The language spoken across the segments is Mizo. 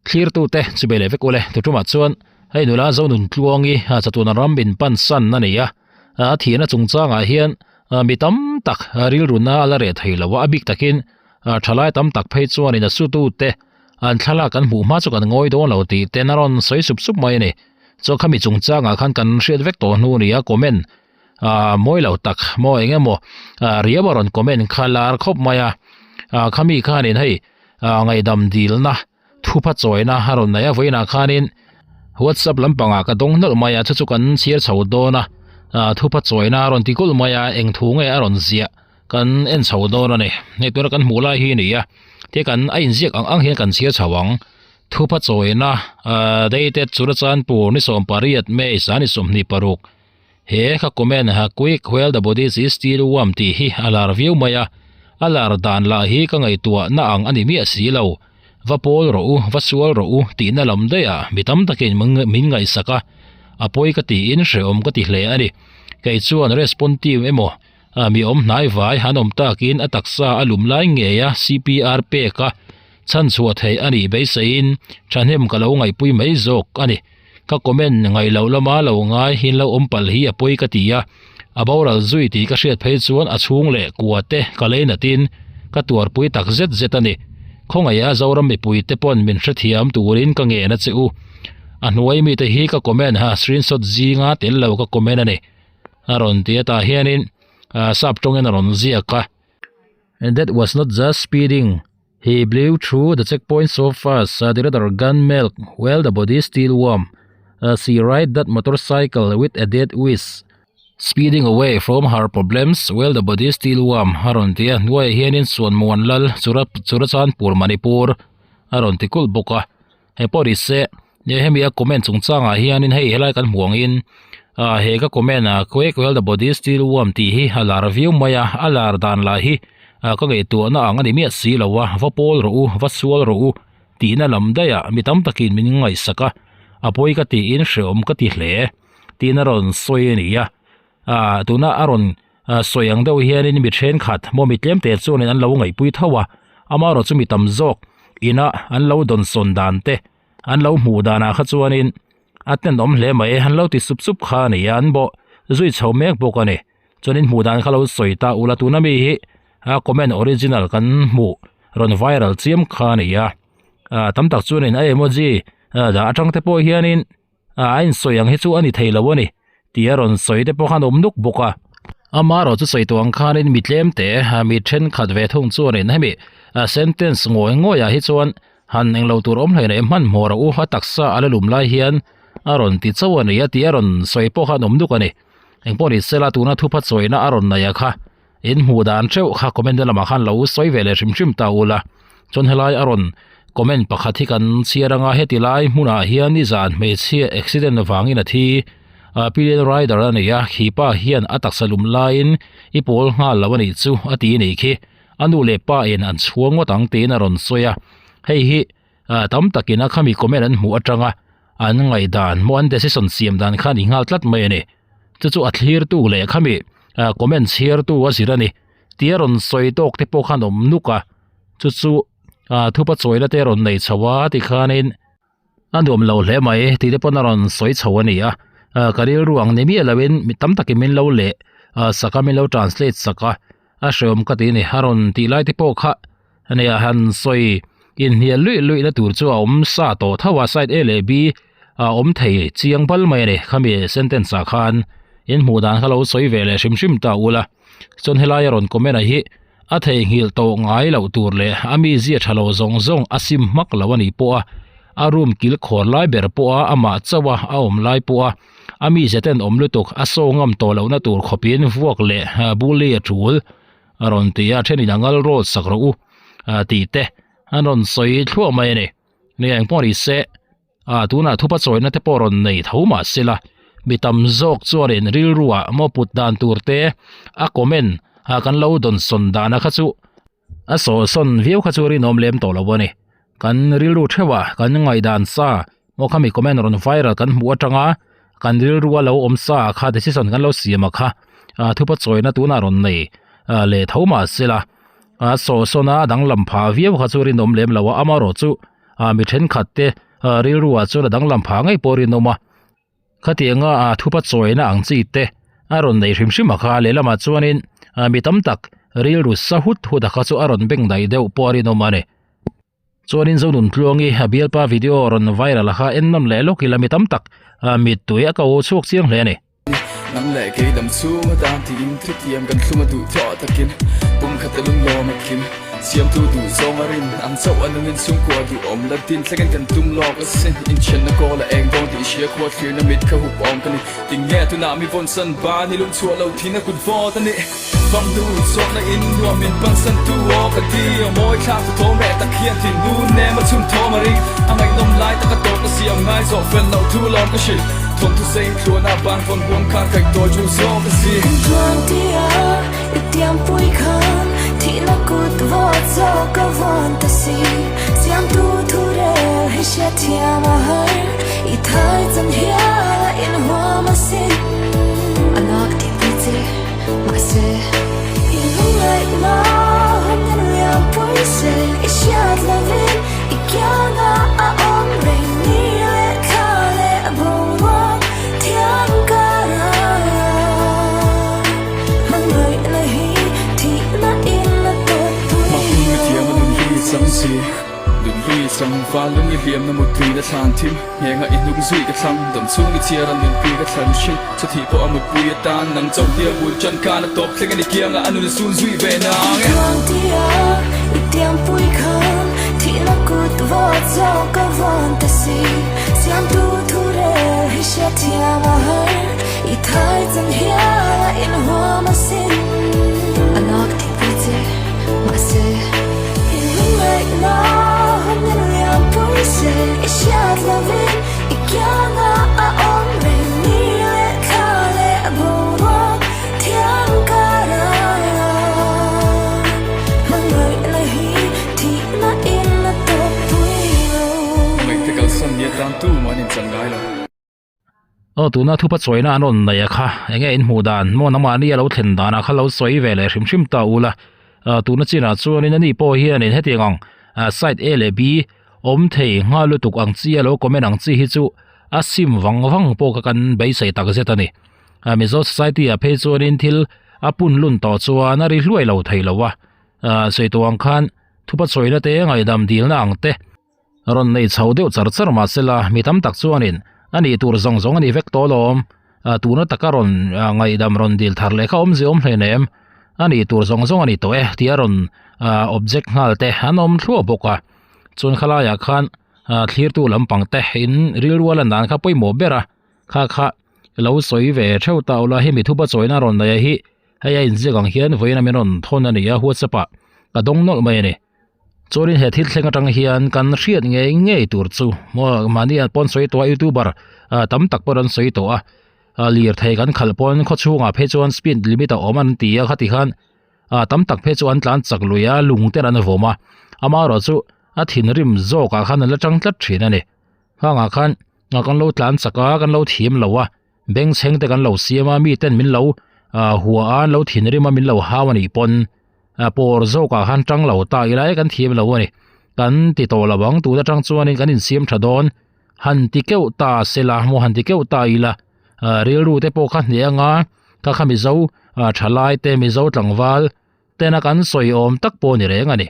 Thlirtute chu be leh vek ule. Tuṭumah chuan hei nula Zonun Tluangi chatuan ram min pan san a nei a, a thihna chungchangah hian mi tam tak rilruna a la reh thei lo a, a bik takin thalai tam tak phei chuanin a sutute an thlalak kan hmuh hma chu kan ngawi dawn lo tih ten a rawn sawi sup sup mai a ni. Chuan khami chungchangah khan kan hriat vek tawh hnu nia comment mawi lo tak maw eng emaw riau a rawn comment kha lar khawp mai a, khami khanin hei ngaihdam dilna Thupa chawina a rawn nei a, vawiinah khanin WhatsApp lampangah ka dawng nawlh mai a, chu chu kan chhiar chho dawn a, thupa chawina a rawn ti kulh mai a, eng thu nge a rawn ziah kan en chho dawn a ni. Hei tuna kan hmuh lai hi a ni a, te kan a inziak ang ang hian kan chhiar chho ang. Thupa chawina dated Churachandpur ni 18 May 2026 He ka comment ha quick while the body is still warm tih hi a lar viau mai a, a lar dan lah hi ka ngaihtuah na ang a ni miah si lo. Va pawl rawh u, va sual rawh u tihna lam daih ah mi tam takin min ngaihsak a, a pawi ka tiin hrehawm ka ti hle a ni. Kei chuan respond team emaw mi awm hnai vai han awm takin a taksa a lum lai ngei a CPR pek a chhanchhuah theih a nih beiseiin thahnem ka lo ngaihpui mai zawk a ni. Ka comment ngaih loh lama lo ngai hin lo awm palh hi a pawi ka ti a, a boral zui tih ka hriat phei chuan a chhung leh kua te ka lei natin ka tuarpui tak zet zet a ni. Khawngaih a Zoram mipui te pawn min hrethiam turin ka ngen a che u. A hnuai mite hi ka comment ha screenshot zinga tel lo ka comment a ni. A rawn ti a tah hianin sap tawngin a rawn ziak a. And that was not just speeding. He blew through the checkpoint so fast, uh, the radar gun milk, while the body still warm. Uh, she ride that motorcycle with a dead wish. Speeding away from her problems while the body still warm. A rawn ti a, hnuaiah hianin Suan Muan Lal, Chura Churachandpur, Manipur a rawn ti kulh bawk a. Hei pawh ni se, hemi a comment chungchangah hianin hei helai kan hmuh angin ah he ka comment ah quick while the body still warm tih hi a lar viau mai a, a lar dan lah hi ah ka ngaihtuahna ang a ni miah si lo a, va pawl rawh u, va sual rawh u tihna lam daih ah mi tam takin min ngaihsak a, a pawi ka tiin hrehawm ka ti hle tiin a rawn sawi a ni a, ah tuna a rawn sawi ang deuh hianin mi thenkhat maw mi tlem te chuanin an lo ngaihpui tho a, amaherawhchu mi tam zawk ina an lo dawnsawn dan te an lo hmuh danah kha chuanin a tenawm hle mai an lo ti sup sup kha a ni a an bawh zui chho mek bawk a ni chuanin hmuh dan kha lo sawi ta ula tuna mi hi a comment original kan hmuh rawn viral chiam kha a ni a ah tam tak chuanin a emoji dah atang te pawh hianin a insawi ang hi chu a ni thei lo a ni tih a rawn sawi te pawh khan a awm nuk bawk a. Amaherawh chu sawi tawh ang khanin mi tlem te mi thenkhat ve thung chuanin hemi sentence ngawi ngawiah hi chuan han englo tur awm hlei nei hmanhmawh rawh u a taksa a la lum lai hian a rawn ti chauh a ni a tih a rawn sawi pawh khan awm nuk a ni. Engpawh ni sela tuna thupha chawina a rawn nei a kha in hmuh dan theuh kha comment lamah khan lo sawi ve leh hrim hrim ta ula chuan helai a rawn comment pakhat hi kan chhiar anga heti lai hmunah hian nizan hmeichhia accident vangin a thi a pillion rider a nei a khipa hian a taksa lum laiin i pawl nghal lo a nih chu a ti a nih khi a nu leh pa in an chhuang ngawt ang tiin a rawn sawi a hei hi tam takin a khami comment an hmuh atanga an ngaihdan maw an decision siam dan kha a ni nghal tlat mai a ni. Chu chu a thlirtu leh khami comment chhiartu a zir a ni tih a rawn sawi tawk te pawh khan awm nuk a chu chu thupa chawina te a rawn nei chho a tikhanin a nuam lo hle mai tih te pawn a rawn sawi chho a ni a ka rilru ang ni miah loin mi tam takin min lo leh sak a min lo translate sak a a hrehawm ka ti a ni a rawn tih lai te pawh kha ania han sawi inhnial luih luih na tur chu a awm sa tawh tho a side A leh B a awm thei chiang bal mai a ni khami sentence ah khan in hmuh dan kha lo sawi ve leh hrim hrim ta ula chuan helai a rawn comment a hi a theihnghilh tawh ngai loh tur leh a mi zia tha lo zawng zawng a sim hmak lo a ni pawh a a room kil khawr lai ber pawh a amah chauh a a awm lai pawh a a mi zia ten awm lutuk a saw ngam tawh loh na tur khawpin vuak leh bully a tul. A rawn ti a, thenin a ngal rawt sak rawh u tih te an rawn sawi thluah mai a ni. Nia engpawh ni se, tunah thupa chawina te pawh rawn nei tho mah se la, mi tam zawk chuanin rilruah maw put dan tur te a comment kan lo dawnsawn dana kha chu a sawhsawn viau kha chu rinawm lem tawh lo a ni. Kan rilru theuha kan ngaihdan sa maw khami comment rawn viral kan hmuh atanga kan rilrua lo awm sa kha decision kan lo siam a kha thupa chawina tunah rawn nei leh tho mah se la a sawhsawn a danglam phah viau kha chu rinawm lem lo a amaherawh chu. ah mi thenkhat te ah rilru ah chuan a danglam phah ngei pawh a rinawm a khatianga ah thupa chawina ang chi te a rawn nei hrim hrim a kha lehlamah chuanin ah mi tam tak rilru sa hut hut a kha chu a rawn beng daih deuh pawh a rinawm a ni. Chuanin Zonuntluangi a bialpa video rawn viral a kha en nawm leh lawk ila mi tam tak mittui a ko chhuak chiang hle a ni. Nang leh kei dam chhung atan tiin thutiam kan thlum a duh tawh takin pum khat a lung lawm a kim siamtu duh zawng a rin ang chauh a nungin chhungkua duh awm la din thlengin kan tum lawk a sin inthianna kawl a eng dawn tih hria khua thlirna mit kha hup awm ka ni tinge tunah mi vawnsan ban i lungchhuah lo thin a kut vawt a ni. Famnu chawkna in nuam min pansan tu aw ka ti A mawi thlak tu thawm reh tak hian thinnu nem a chhun thawm a ring A ngaihnawm lai tak a tawp ka siam ngai zawh fel loh thu lawm ka hrilh Thawmthu sei in thluan a ban vawn huam khan kaih tawi thu zawk a si. Kum tluang tia i tiampui khan thihna kut vawt zawk a vawn ta si Siamtu thu rel hi hriatthiam a har i thai chan hial a inhuam a sin A nak tih pui che. Mahse, i lungngaihna hun in liam pui se, i hriat lovin i kianga a awm reng ni leh thla leh boruak thiam kara. Hmangaihna hi thihna in a tawp pui Mahni mithiam a nun hi chang si. Nunhlui chang val lung i hliamna muttui na thlan thim Nghenga i hnung zui ka thlang dam chhung i chhiar a nunpui ka thlan hring Chawthih pawh a mutpui atan nang chauh tia bul tan khan a tawp thleng a ni kianga a nun a sun zui ve nang e. Tluang tia i tiangpui khan thihna kut vawt zawk a vawn ta si Siamtu thu rel hi hriatthiam a har i thai chan hial a inhuam a sin A nak tihpui che mahse I lungngaihna hun in liam pui se i hriat lovin i kianga a awm reng ni leh thla leh boruak thiam kara. Hmangaihna hi thihna in a tawp pui lo. Hmangaihte kalsan ni atan tumah an inchang ngai lo. Aw tuna thupa chawina an rawn nei a kha enge in hmuh dan maw nangmahni a lo thlen danah kha lo sawi ve leh hrim hrim ta ula ah tuna chinah chuanin ani pawh hianin hetiang ang ah side A leh B awm thei nghal lutuk ang chi a lo comment ang chi hi chu a sim vang vang pawh kha kan beisei tak zet a ni ah Mizo society ah phei chuanin thil a pun lun tawh chuan a ri hluai lo thei lo a ah sawi tawh ang khan thupa chawina te ngaihdam dilna ang te. Rawn nei chho deuh char char mah sela mi tam tak chuanin a nih tur zawng zawng a ni vek tawh alawm. Tuna taka rawn ngaihdam rawn dil thar leh kha awm zia awm hlein em? A nih tur zawng zawng a ni tawh e tia rawn object nghal te an awm thluah bawk a. Chuan khalaiah khan thlirtu lampang te in rilru a lan dan kha pawimawh ber a, kha kha lo sawi ve theuh ta ula hemi thupa chawina rawn nei hi hei a inziak ang hian vawiin a min rawn thawn a ni a whatsapp ah ka dawng nawlh mai a ni. Chuanin he thil thleng atang hian kan hriat ngei ngei tur chu maw mahni an pawn sawi tawh a youtuber ah tam tak pawh an sawi tawh a ah lirthei kan khalh pawn khaw chhungah phei chuan speed limit a awm an ti a khati khan ah tam tak phei chu an tlan chak lui a lung ten an vawm a amaherawhchu a thinrim zawkah khan an la tang tlat thin a ni hangah khan kan lo tlan chak a kan lo thiam lo a bengchheng te kan lo siam a mi ten min lo ah hua a an lo thinrim a min lo hau a nih pawn ah pawr zawkah khan tang lo ta ila e kan thiam lo a ni kan ti tawh lo ang tun atang chuanin kan insiam tha dawn han ti keuh ta sela maw han ti keuh ta ila ah rilru te pawh kha hneh anga kha kha mizo ah thalai te mizo tlangval tena kan sawi awm tak pawh a ni reng a ni.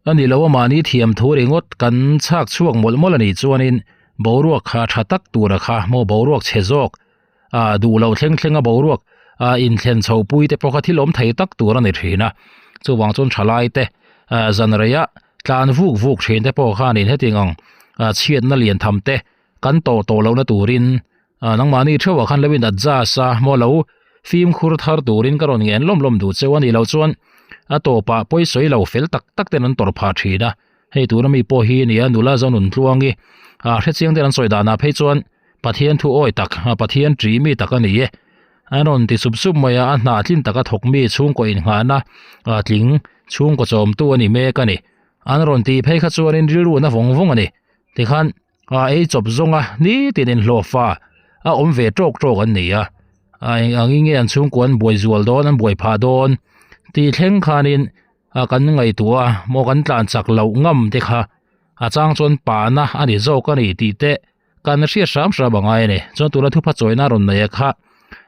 A ni lo a mahni thiam thu ringawt kan chhak chhuak mawlh mawlh a nih chuanin boruak kha tha tak tura kha maw boruak chhe zawk ah duh loh thleng thleng a boruak ah inthlen chho pui te pawh kha thil awm thei tak tur a ni thin a chuvang chuan thalai te ah zan reia tlan vuk vuk thin te pawh khanin hetiang ang ah chhiatna lian tham te kan tawh tawh lohna turin ah nangmahni theuhah khan lo in adjust a maw lo fimkhur thar turin ka rawn ngen lawm lawm duh cheu a nih loh chuan a tawpah pawisawi lo fel tak tak ten an tawrh phah thin a hei tuna mi pawh hi a ni a nula Zonun Tluangi ah hrechiang ten an sawi danah phei chuan Pathian thu awi tak Pathian ṭi mi tak a ni e an rawn ti sup sup mai a a hnah tlin taka thawk mi chhungkaw inngahna ah tling chhungkaw chawmtu a ni mek a ni an rawn tih phei kha chuanin rilru na vawng vawng a ni tikhan a ei chawp zawng a nitin inhlawhfa a awm ve tawk tawk an ni a a eng angin nge an chhungkua an buai zual dawn an buai phah dawn tih thleng khanin a kan ngaihtuah a maw kan tlan chak loh ngam te kha. A chang chuan pahna a ni zawk a ni tih te kan hriat hram hram a ngai a ni. Chuan tuna thupha chawina rawn nei a kha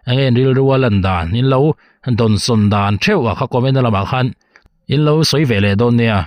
eng nge rilru a lan dan in lo dawnsawn dan theuh a kha comment na lamah khan in lo sawi ve leh dawn nia.